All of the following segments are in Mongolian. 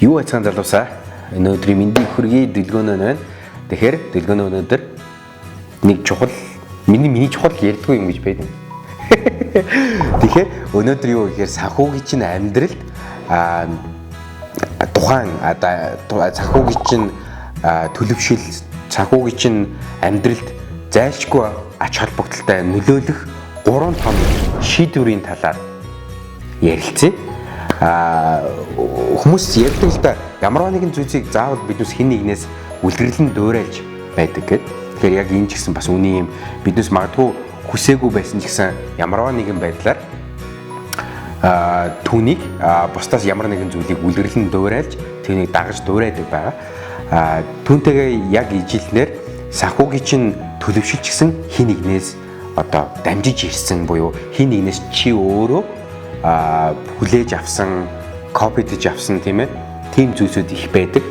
Юу айцхан залуусаа, өнөөдрийн мэндийг хүргэе, Дүлгөөнөө байна. Тэгэхээр Дүлгөөнөө өнөөдөр нэг чухал миний чухал ярьдгүй юм гэж байдаг. Тэгэхээр өнөөдөр юу гэхээр санхүүгийн чинь амьдралд тухайн санхүүгийн чинь төлөвшил, санхүүгийн чинь амьдралд зайлшгүй ач холбогдолтой нөлөөлөх гурван том шийдвэрийн талаар ярилцъя. Хүмүүс ярьдаг л да, ямар нэгэн зүйлсийг заавал биднээс хэн нэгнээс үлгэрлэн дуурайлж байдаг гэд. Тэгэхээр яг энэ ч гэсэн бас үний юм, биднээс магадгүй хүсээгүй байсан ч гэсэн ямар нэгэн байдлаар түүнийг бусдаас ямар нэгэн зүйлийг үлгэрлэн дуурайлж, түүнийг дагаж дуурайдаг байгаа. Түүнтэйгээ яг ижилнээр санхүүгийн чинь төлөвшилч гэсэн хэн нэгнээс одоо дамжиж ирсэн буюу хэн нэгнээс чи өөрөө хүлээж авсан, copy дож авсан, тийм ээ. Тийм зүйлсүүд их байдаг.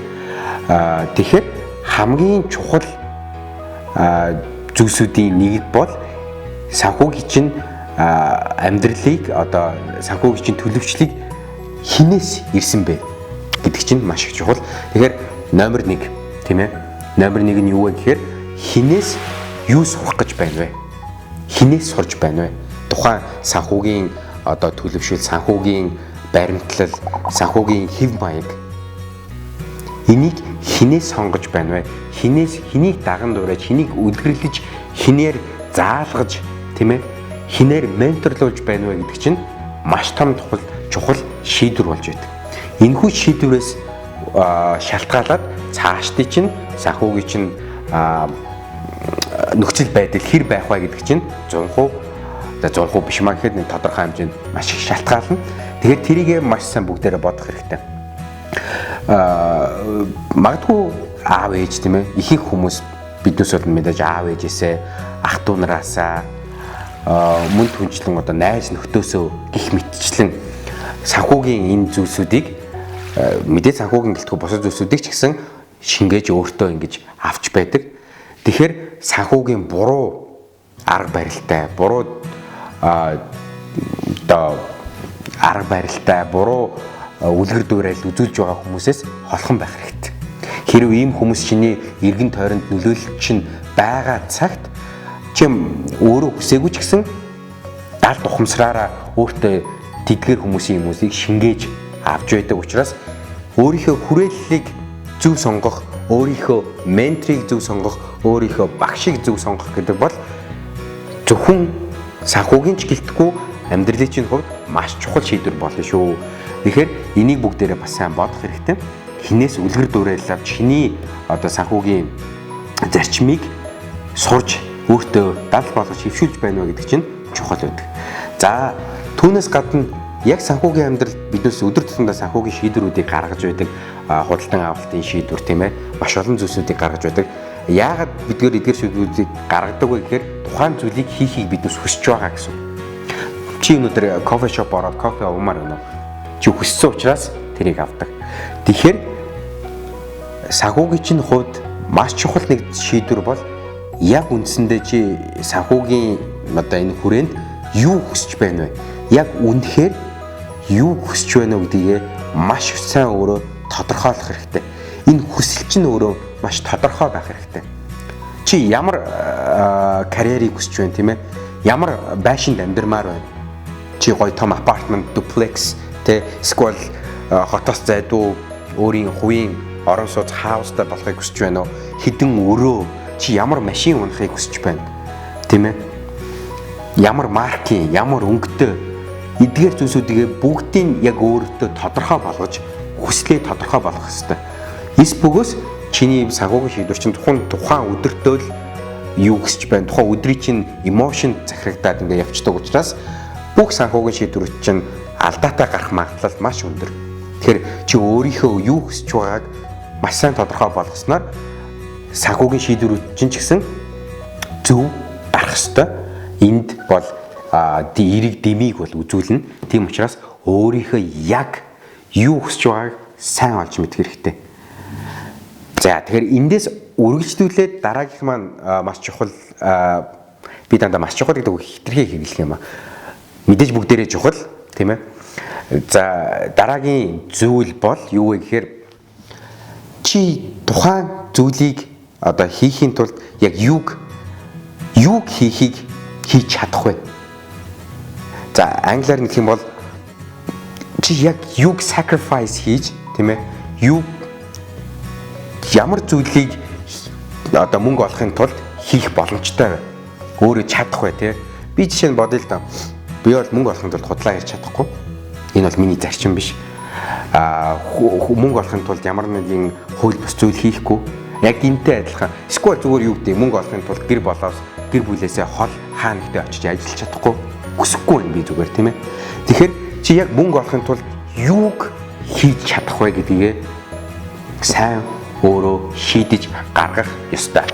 Тэгэхээр хамгийн чухал зүйлсүүдийн нэг бол санхүүгийн чинь амьдралыг, одоо санхүүгийн чинь төлөвчлөлийг хэнээс ирсэн бэ гэдэг чинь маш их чухал. Тэгэхээр номер 1, тийм ээ. Номер 1 нь юу вэ гэхээр хэнээс юу сурах гэж байна вэ? Хэнээс сурж байна вэ? Тухайн санхүүгийн одоо төлөвшил, санхүүгийн баримтлал, санхүүгийн хэв маяг, энийг хэнээс сонгож байна вэ? Хэнээс, хэнийг даган дуурайж, хэнийг үлгэрлэж, хэнээр заалгаж, тийм ээ, хэнээр менторлуулж байна вэ гэдэг чинь маш том чухал шийдвэр болж байдаг. Энэхүү шийдвэрээс шалтгаалаад цаашдын чинь санхүүгийн чинь нөхцөл байдал хэр байх вэ гэдэг чинь 100%, за, 100% биш маа гэхэд нэг тодорхой хэмжээнд маш их шалтгаална. Тэгэхээр тэрийгээ маш сайн бүгдээрээ бодох хэрэгтэй. Магадгүй аав ээж, тийм ээ, ихэнх хүмүүс биднээс бол мэдээж аав ээжээсээ, ах дүү нараасаа, мөн түнчлэн одоо найз нөхдөөсөө гих мэтчлэн санхүүгийн энэ зүйлсүүдийг, мэдээж санхүүгийн гэлтгүй бусад зүйлсүүдийг ч гэсэн шингээж өөртөө ингэж авч байдаг. Тэгэхээр санхүүгийн буруу арга барилтай, буруу одоо арга барилтай, буруу үлгэр дуурайл үзүүлж байгаа хүмүүсээс холхон байх хэрэгтэй. Хэрвээ ийм хүмүүс чиний эргэн тойронд нөлөөлөл чинь байгаа цагт чи өөрөө хүсээгүй ч гэсэн далд ухамсараараа өөртөө тэдгээр хүмүүсийн хүмүүсийг шингээж авч байдаг учраас өөрийнхөө хүрээллийг зөв сонгох, өөрийнхөө менторыг зөв сонгох, өөрийнхөө багшийг зөв сонгох гэдэг бол зөвхөн санхүүгийн ч гэлтгүй амьдралын чинь хувьд маш чухал шийдвэр болно шүү. Тэгэхээр энийг бүгдээрээ бас сайн бодох хэрэгтэй. Хэнээс үлгэр дуурайл авч, хэний одоо санхүүгийн зарчмыг сурж, өөртөө дал болгож хэвшүүлж байна вэ гэдэг чинь чухал байдаг. За, түүнээс гадна яг санхүүгийн амьдралд биднээс өдөр тутамдаа санхүүгийн шийдвэрүүдийг гаргаж байдаг, худалдан авалтын шийдвэр, тийм ээ, маш олон зүйлсүүдийг гаргаж байдаг. Яагаад бидгээр эдгээр шийдвэрүүдийг гаргадаг вэ гэхээр тухайн зүйлийг хийхийг биднээс хүсэж байгаа гэсэн. Чи өнөөдөр coffee shop ороод кофе уумаар байна уу? Чи хүссэн учраас тэрийг авдаг. Тэгэхээр санхүүгийн чинь хувьд маш чухал нэг шийдвэр бол яг үндсэндээ чи санхүүгийн одоо энэ хүрээнд юу хүсэж байна вэ? Яг үнэхээр юу хүсэж байна вэ гэдгийг маш сайн өөрөө тодорхойлох хэрэгтэй. Энэ хүсэл чинь өөрөө маш тодорхой байх хэрэгтэй. Чи ямар карьерийг хүсэж байна, тийм ээ? Ямар байшинд амьдармаар байна? Чи гоё том apartment, duplex тэ, эсвэл хотоос зайдуу өөрийн хувийн орон сууц, house тай болохыг хүсэж байна уу? Хэдэн өрөө, чи ямар машин унахыг хүсэж байна? Тийм ээ? Ямар маркийн, ямар өнгөтэй, эдгээр зүйлсүүдийг бүгдийг яг өөртөө тодорхой болгож, хүслээ тодорхой болгох хэрэгтэй. Эс бөгөөс чиний санхүүгийн шийдвэр чинь тухайн тухайн өдөртөө л юу хүсэж байна, тухайн өдрийн чинь emotion захирагдаад ингээ явцдаг учраас бүх санхүүгийн шийдвэрүүд чинь алдаатай гарах магадлал маш өндөр. Тэгэхээр чи өөрийнхөө юу хүсэж байгааг маш сайн тодорхой болгосноор санхүүгийн шийдвэрүүд чинь ч гэсэн зөв гарах ёстой. Энд бол эерэг дэмийг бол үзүүлнэ. Тийм учраас өөрийнхөө яг юу хүсэж байгааг сайн олж мэдэх хэрэгтэй. За, тэгэхээр эндээс үргэлжлүүлээд дараагийнх маань маш чухал, би дандаа маш чухал гэдэг үг хэтэрхий хэрэглэх юм а. Мэдээж бүгдээрээ чухал, тийм ээ. За, дараагийн зүйл бол юу вэ гэхээр Чи тухайн зүйлийг одоо хийхийн тулд яг юуг хийхийг хийж чадах вэ? За, англиар нэх юм бол чи яг юуг sacrifice хийж, тийм ээ, юу ямар зүйлийг одоо мөнгө олохын тулд хийх боломжтой вэ? Өөрөө чадах вэ, тий? Би жишээ нь бодъё л доо. Би бол мөнгө олохын тулд худлаа ярьж чадахгүй. Энэ бол миний зарчим биш. Мөнгө олохын тулд ямар нэгэн хууль бус зүйл хийхгүй. Яг энтэй адилхан. Эсвэл зүгээр юу гэдэг, мөнгө олохын тулд гэр болоос, гэр бүлээсээ хол хаа нэгтээ очиж ажиллаж чадахгүй. Хүсэхгүй юм би зүгээр, тийм ээ. Тэгэхээр чи яг мөнгө олохын тулд юуг хийж чадах вэ гэдгээ сайн өөрөө шийдэж гаргах ёстой.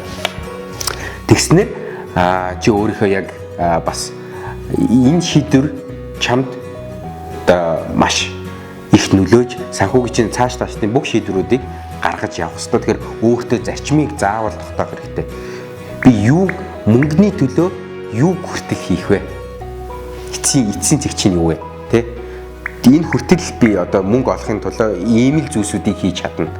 Тэгснээр чи өөрийнхөө яг бас энэ шийдвэр чамд одоо маш их нөлөөж, санхүүгийн чинь цааш таашдын бүх шийдвэрүүдийг гаргаж явах ёстой. Тэгэхээр өөртөө зарчмыг заавал тогтоох хэрэгтэй. Би юу мөнгөний төлөө юу хүртэл хийх вэ? Эцсийн цэг чинь юу вэ? Тэ? Энэ хүртэл би одоо мөнгө олохын төлөө ийм л зүйлсүүдийг хийж чадна.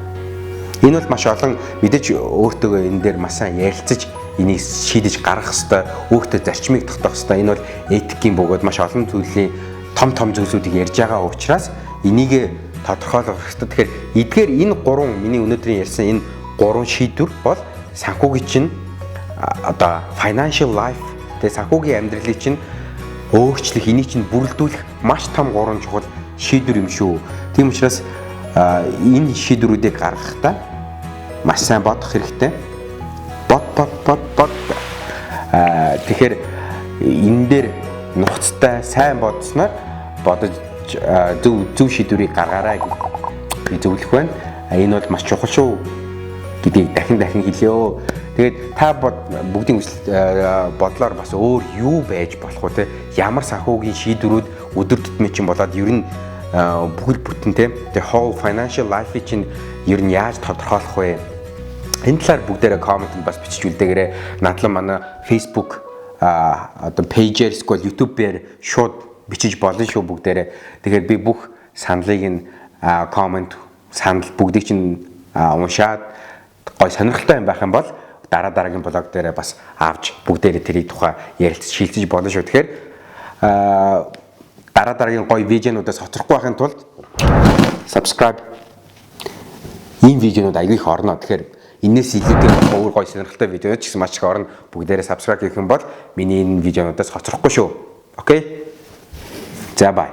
Энэ бол маш олон, мэдээж өөртөөгөө энэ дээр маш сайн ярилцаж, энийг шийдэж гаргах ёстой, өөртөө зарчмыг тогтоох ёстой. Энэ бол этикийн бөгөөд маш олон зүйлийн том том зүйлсүүдийг ярьж байгаа учраас энийг тодорхойлох хэрэгтэй. Тэгэхээр эдгээр энэ гурван, миний өнөөдрийн ярьсан энэ гурван шийдвэр бол санхүүгийн чинь одоо financial life, тэгээ санхүүгийн амьдралыг чинь өөрчлөх, энийг чинь бүрэлдүүлэх маш том гурван чухал шийдвэр юм шүү. Тийм учраас энэ шийдвэрүүдийг гаргахдаа маш сайн бодох хэрэгтэй. Бод, бод, бод, бод. Тэгэхээр энэ дээр нухацтай сайн бодсноор бодож зөв зөв шийдвэрийг гаргаарай гэж би зөвлөх байна. Энэ бол маш чухал шүү гэдгийг дахин дахин хэлье. Тэгээд та бүгдийн хүсэл бодлоор бас өөр юу байж болох вэ, те? Ямар санхүүгийн шийдвэрүүд өдөр тутмын чинь болоод ер нь бүхэл бүтэн, те, the whole financial life-ийг чинь ер нь яаж тодорхойлох вэ? Энэ талаар бүгдээрээ comment-д бас бичиж үлдээгээрэй. Надлан манай Facebook одоо page-ээр эсвэл YouTube-ээр шууд бичиж болно шүү бүгдээрээ. Тэгэхээр би бүх саналыг нь, comment, санал бүгдийг чинь уншаад, гой сонирхолтой юм байх юм бол дараа дараагийн блог дээр бас авч бүгдээрээ тэрийг тухай ярилцж шилжиж болно шүү. Тэгэхээр дараа дараагийн гоё видеонуудаас хоцрохгүй байхын тулд subscribe, ийм видеонууд аягүй их орно. Тэгэхээр энээс илүүтэй өөр гоё сонирхолтой видеонууд ч гэсэн маш их орно. Бүгдээрээ subscribe хийх юм бол миний энэ видеонуудаас хоцрохгүй шүү. Okay? За, bye.